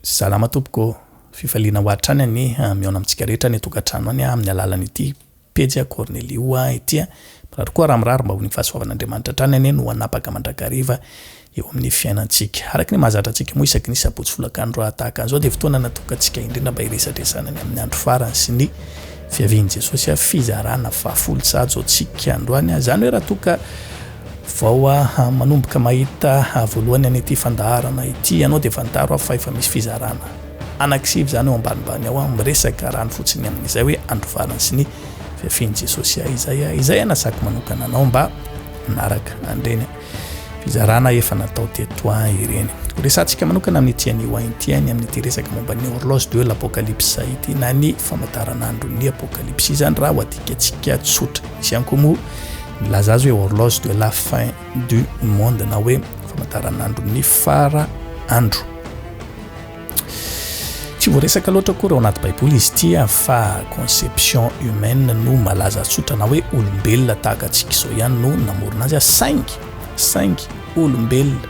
Salama tompoko ô! Fifaliana ho hatrany anie mihaona amintsika rehetra any an-tokantrano any amin'ny alalan'ity pejy Cornelio ity. Mirary koa raha mirary mba ho ny fahasoavan'Andriamanitra hatrany anie no hanapaka mandrakariva eo amin'ny fiainantsika. Araka ny mahazatra antsika moa isaky ny sabotsy folakandro tahaka an'izao dia fotoana natokantsika indrindra mba hiresadresana ny amin'ny andro farany sy ny fiavian'i Jesosy fizarana fahafolo sahady izao tsika androany. Izany hoe raha toa ka Vao manomboka mahita voalohany an'ity fandaharana ity ianao dia fantaro aho fa efa misy fizarana anankisivy izany ao ambanimbany ao miresaka rano fotsiny amin'izay hoe andro farany sy ny fiafian'i Jesosy ahy izay izay anasako manokana anao mba hanaraka an'ireny fizarana efa natao teto ireny. Horesahantsika manokana amin'ity anio ity ny amin'ity resaka momba ny horloge de l'apocalypse ity na ny famantaranandron'ny apokalypsy izany raha ho adikantsika tsotra. Misy ihany koa moa Milaza azy hoe horloge de la fin du monde na hoe famantaranandron'ny fara andro. Tsy voaresaka loatra akory ao anaty Baiboly izy ity fa conception humaine no malaza tsotra na hoe olombelona tahaka antsika izao ihany no namorona azy saingy saingy olombelona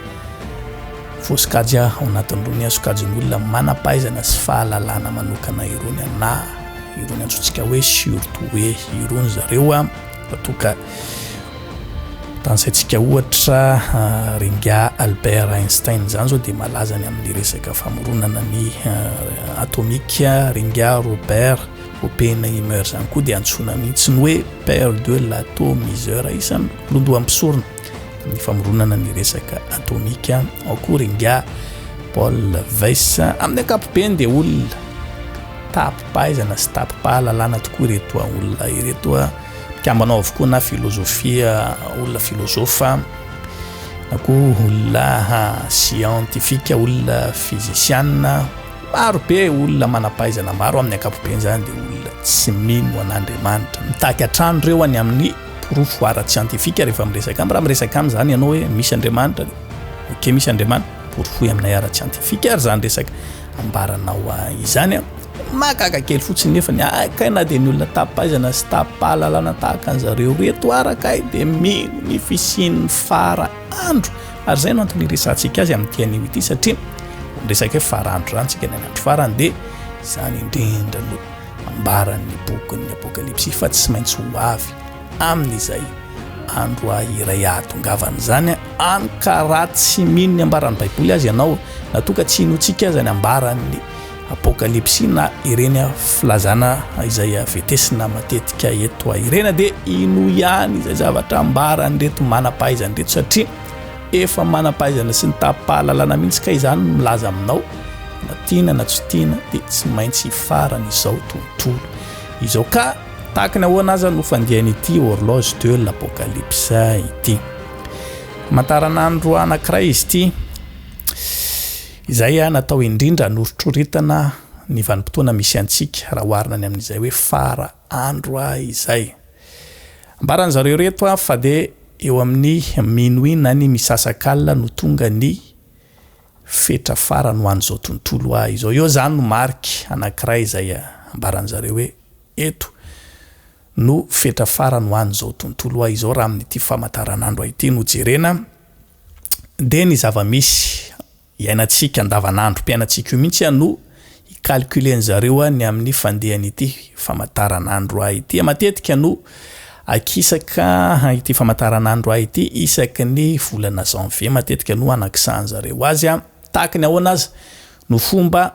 voasokajy ao anatin'irony sokajin'olona manam-pahaizana sy fahalalana manokana irony na irony antsointsika hoe surdoué irony zareo Raha toa ka tanisaintsika ohatra ringahy Albert Einstein izany izao dia malaza ny amin'ny resaka famoronana ny atomika, ringahy Robert Oppenheimer izany koa dia antsoina mihitsy ny hoe père de l'atomiseur, isan'ny londoham-pisorona ny famoronana ny resaka atomika. Ao koa ringahy Paul Weiss. Amin'ny ankapobeny dia olona tapi-pahaizana sy tapi-pahalalana tokoa ireto olona ireto. Mpikambana ao avokoa na filozofia, olona filozofa, na koa olona siantifika, olona fizisiana, maro be olona manam-pahaizana maro amin'ny ankapobeny izany dia olona tsy mino an'Andriamanitra. Mitaky hatrany ireo any amin'ny porofo ara-tsiantifika rehefa miresaka aminy. Raha miresaka aminy izany ianao hoe misy Andriamanitra dia ok misy Andriamanitra, porofoy aminay ara-tsiantifika ary izany resaka ambaranao izany. Mahagaga kely fotsiny nefa ny ahy kay na dia ny olona tapi-pahaizana sy tapi-pahalalana tahaka an'zareo reto ara kay dia mino ny fisian'ny fara andro ary izay no antony iresahantsika azy amin'ity anio ity satria miresaka hoe fara andro izany tsika ny andro farany dia izany indrindra no ambaran'ny bokin'ny apokalypsy fa tsy maintsy ho avy amin'izay andro iray ahatongavana izany any ka raha tsy mino ny ambaran'ny baiboly azy ianao na toa ka tsy inoantsika aza ny ambaran'ny Apokalypsy na ireny filazana izay vetesina matetika eto ireny dia inoa ihany izay zavatra ambaran'ireto manam-pahaizana ireto satria efa manam-pahaizana sy ny tapi-pahalalana mihitsy kay izany no milaza aminao na tiana na tsy tiana dia tsy maintsy hifarana izao tontolo izao ka tahaka ny ahoana aza no fandihan'ity horloge de l'apocalypse ity. Mantaranandro anankiray izy ity. Izay natao indrindra hanorotororitana ny vanim-potoana misy antsika raha oharina ny amin'izay hoe fara andro izay. Ambaran'ny zareo ireto fa dia eo amin'ny minuit na ny misasakalina no tonga ny fetra farany ho an'izao tontolo izao. Eo izany no marika anankiray izay ambaran'ny zareo hoe eto no fetra farany ho an'izao tontolo izao raha amin'ity famantaranandro ity no jerena. Dia ny zava-misy iainantsika andavanandrom-piainantsika io mihitsy no hi-calculer-ny zareo ny amin'ny fandehan'ity famantaranandro ity. Matetika no akisaka ity famantaranandro ity isaky ny volana janvier matetika no anakisahan-dry zareo azy. Tahaka ny ahoana aza no fomba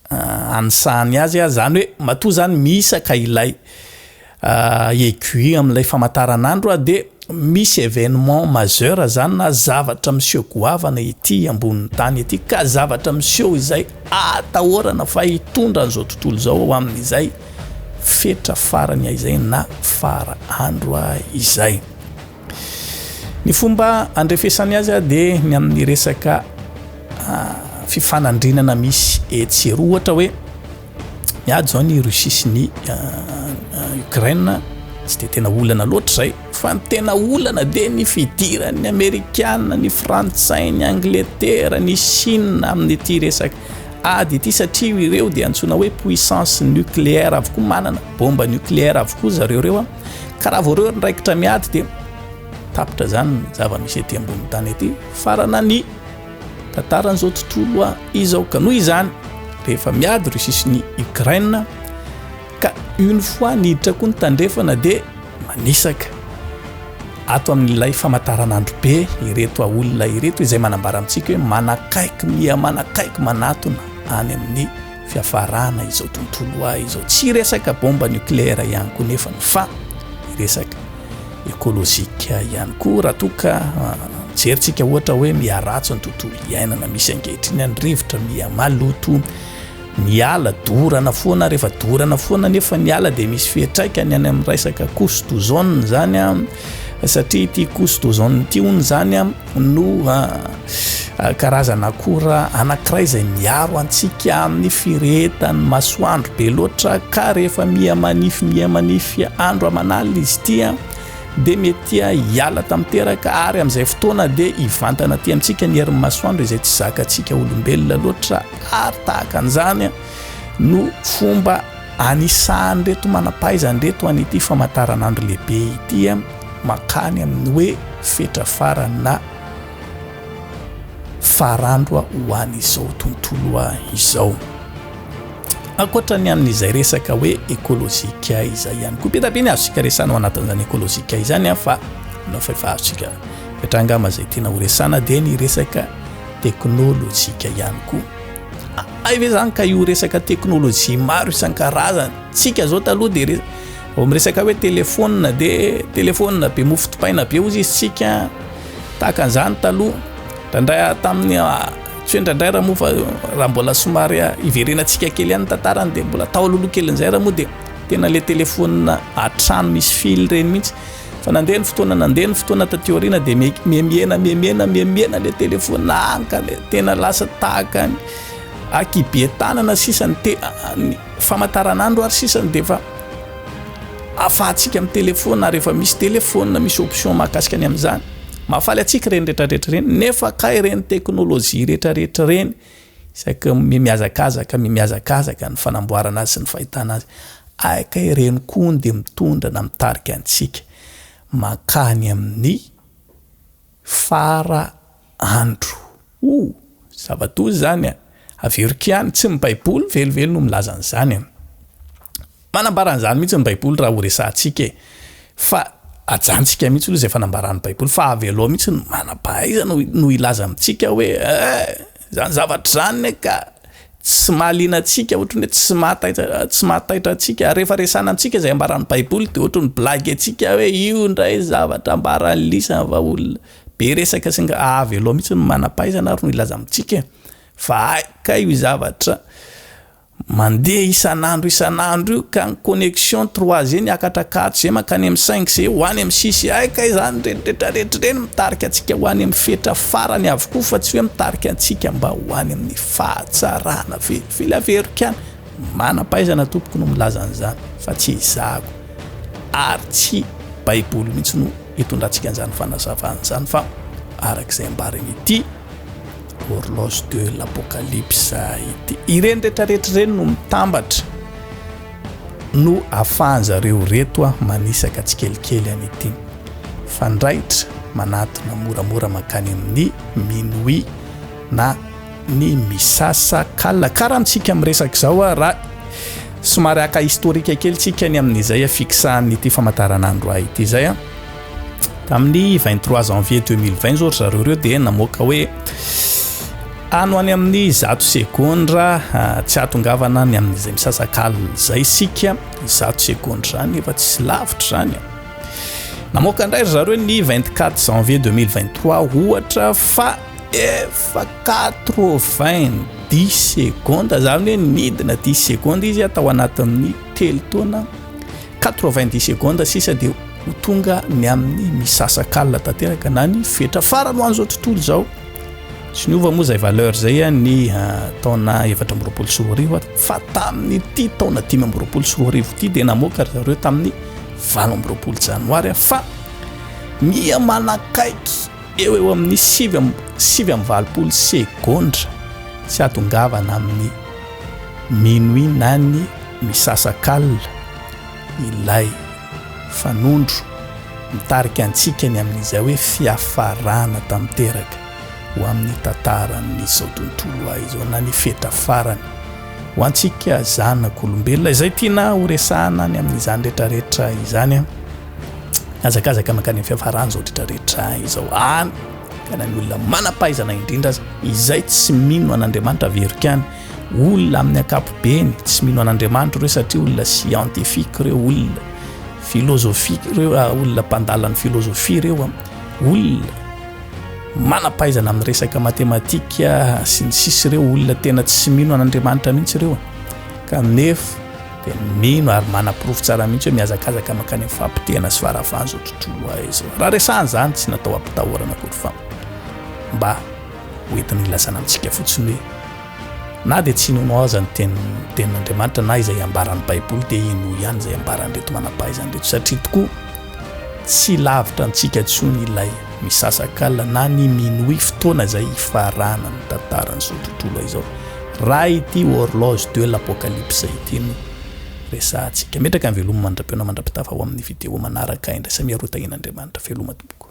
anisahany azy a, zany hoe matoa zany mihisaka ilay aiguille amin'ilay famantaranandro a de misy événement majeur zany na zavatra miseho goavana ety ambonin'ny tany ety ka zavatra miseho izay atahorana fa hitondra an'izao tontolo izao ho amin'izay fetra farany izay na fara andro izay. Ny fomba andrefesany azy dia ny amin'ny resaka fifanandrinana misy etsy sy eroa. Ohatra hoe miady izao ny Russie sy ny Ukraine, tsy dia tena olana loatra izay fa ny tena olana dia ny fidiran'ny Amerikana, ny Frantsay, ny Angletera, ny Chine amin'ity resaka ady ity satria ireo dia antsoina hoe puissance nucléaire avokoa, manana bomba nucléaire avokoa zareo ireo. Ka raha vao ireo niraikitra miady dia tapitra izany ny zava-misy ety ambonin'ny tany ety, farana ny tantaran'izao tontolo izao. Ka noho izany, rehefa miady Russie sy ny Ukraine, ka une fois niditra koa ny tandrefana dia manisaka ato amin'ilay famataranandro be ireto olona ireto izay manambara amintsika hoe manakaiky, miha manakaiky manatona any amin'ny fiafarana izao tontolo ahy izao. Tsy resaka bomba nucléaire ihany koa nefany fa resaka écologique ihany koa. Raha toa ka ah, jerintsika ohatra hoe miharatsy ny tontolo iainana misy ankehitriny, ny rivotra miha maloto, ny ala dorana foana, rehefa dorana foana nefa ny ala dia misy fiantraikany any amin'ny resaka couche d'ozone zany a, satria ity couche d'ozone ity hono zany a no karazana akora anankiray izay miaro antsika amin'ny firehetan'ny masoandro be loatra, ka rehefa miha manify miha manify andro aman'alina izy ity a dia mety hiala tanteraka, ary amin'izay fotoana dia hivantana aty amintsika ny herin'ny masoandro izay tsy zakantsika olombelona loatra. Ary tahaka an'izany no fomba anisan'ireto manam-pahaizana ireto an'ity famantaranandro lehibe ity, mankany amin'ny hoe fetra farany na farandro ho an'izao tontolo izao. Ankoatra ny amin'izay resaka hoe ekolojika izay ihany koa, be dia be ny azontsika resahana ao anatin'izany ekolojika izany fa na fa efa azontsika fetra angamba izay tiana ho resahana dia ny resaka teknolojika ihany koa. Hay ve zany ka io resaka teknolojia maro isan-karazany. Tsika zao taloha dia vao miresaka hoe telefaonina dia telefaonina be mofo dipaina be hozy izy tsika tahaka an'izany taloha. Indraindray tamin'ny tsy hoe indraindray raha moa fa raha mbola somary iverenantsika kely ihany ny tantarany dia mbola tao alohaloha kelin'izay raha moa dia tena le telefaonina an-trano misy fil ireny mihitsy. Fa nandeha ny fotoana, nandeha ny fotoana taty aoriana dia mihemihena, mihemihena, mihemihena le telefaonina any ka le tena lasa tahaka ny akibe tanana sisa ny te ny famantaranandro ary sisa ny dia efa afahantsika amin'ny telefaonina ary efa misy telefaonina misy option mahakasika ny amin'izany. Mahafaly antsika ireny rehetrarehetra ireny nefa kay ireny teknolojia rehetrarehetra ireny isaky ny mihazakazaka, mihazakazaka ny fanamboarana azy sy ny fahitana azy. Hay kay ireny koa dia mitondra na mitarika antsika mankany amin'ny fara andro. O! Zava-doza izany an! Averiko ihany, tsy ny Baiboly velively no milaza an'izany an! Manambara an'izany mihitsy ny Baiboly raha horesahantsika e! Fa ajantsika mihitsy aloha izay fanambaran'ny Baiboly fa avelao mihitsy ny manam-pahaizana no hilaza amintsika hoe eh! Izany zavatra izany anie ka tsy mahaliana antsika, ohatran'ny hoe tsy mahataitra tsy mahataitra antsika. Ary rehefa resahana amintsika izay ambaran'ny Baiboly dia ohatran'ny blague antsika hoe io indray zavatra ambaran'ny lisany fa olona be resaka sy nga, avelao mihitsy ny manam-pahaizana ary no hilaza amintsika e! Fa hay kay io zavatra Mandeha isan'andro isan'andro io ka ny connexion 3G niakatra 4G mankany amin'ny 5G ho any amin'ny 6G hay kay izany ireny rehetra rehetra ireny mitarika antsika ho any amin'ny fetra farany avokoa fa tsy hoe mitarika antsika mba ho any amin'ny fahatsarana velively. Averiko ihany, manam-pahaizana tompoko no milaza an'izany fa tsy izaho ary tsy baiboly mihitsy no itondrantsika an'izany fanazavana izany fa araka izay ambaran'ity Horloge de l'apocalypse ity. Ireny rehetrarehetra ireny no mitambatra no ahafahan-zareo ireto manisaka tsikelikely an'ity fandraitra manatona moramora mankany amin'ny minuit na ny misasak'alina. Ka raha amintsika miresaka izao raha somary haka historique kely tsika ny amin'izay fixan'ity famantaranandro ahy ity izay. Tamin'ny 23 janvier 2020 zao ry zareo ireo dia namoaka hoe any ho any amin'ny zato segondra ah, tsy hahatongavana ny amin'izay misasakalina izay isika zato segondra izany efa tsy lavitra izany namoaka indray ry zareo ny 24 janvier 2023 ohatra fa efa 90 secondes izany hoe nidina 10 secondes izy tao anatin'ny telo taona 90 secondes sisa dia ho tonga ny amin'ny misasakalina tanteraka na ny fetra farany ho an'izao tontolo izao. Tsy niova moa izay valeur izay ny ah, taona 2024 fa tamin'ity taona 2025 ity dia namoaka ry zareo tamin'ny 28 janoary fa miha manakaiky eo eo amin'ny 89 segondra tsy hahatongavana amin'ny minuit na ny misasakalina ilay fanondro mitarika antsika ny amin'izay hoe fiafarana tanteraka. ho amin'ny tantaran'izao tontolo ahy izao na ny fetra farany ho antsika zanak'olombelona izay tiana ho resahana ny amin'izany rehetrarehetra izany. Hazakazaka mankany amin'ny fiafarana izao rehetrarehetra izao any ka na ny olona manam-pahaizana indrindra aza izay tsy mino an'Andriamanitra averiko ihany olona amin'ny ankapobeny tsy mino an'Andriamanitra ireo satria olona scientifique ireo olona filozofika ireo ah, olona mpandala ny filozofia ireo ah, olona manam-pahaizana amin'ny resaka matematika sy ny sisa ireo olona tena tsy mino an'Andriamanitra mihitsy ireo kanefa dia mino ary manaporofo tsara mihitsy hoe mihazakazaka mankany amin'ny fahapotehana sy faharavana izao tontolo ahy izao. Raha resahana izany tsy natao hampitahorana akory fa mba hoentina hilazana amintsika fotsiny hoe na dia tsy inoanao aza ny teny tenin'Andriamanitra na izay ambaran'ny Baiboly dia inoa ihany izay ambaran'ireto manam-pahaizana ireto satria tokoa tsy lavitra antsika intsony ilay misasak'alina na ny minuit fotoana izay hifaranan'ny tantaran'izao tontolo izao raha ity horloge de l'apocalypse ity no resahantsika. Metraka ny veloma mandra-pihaona mandra-pitafa ho amin'ny video manaraka indray. Samia roa tahian'Andriamanitra. Veloma tompoko.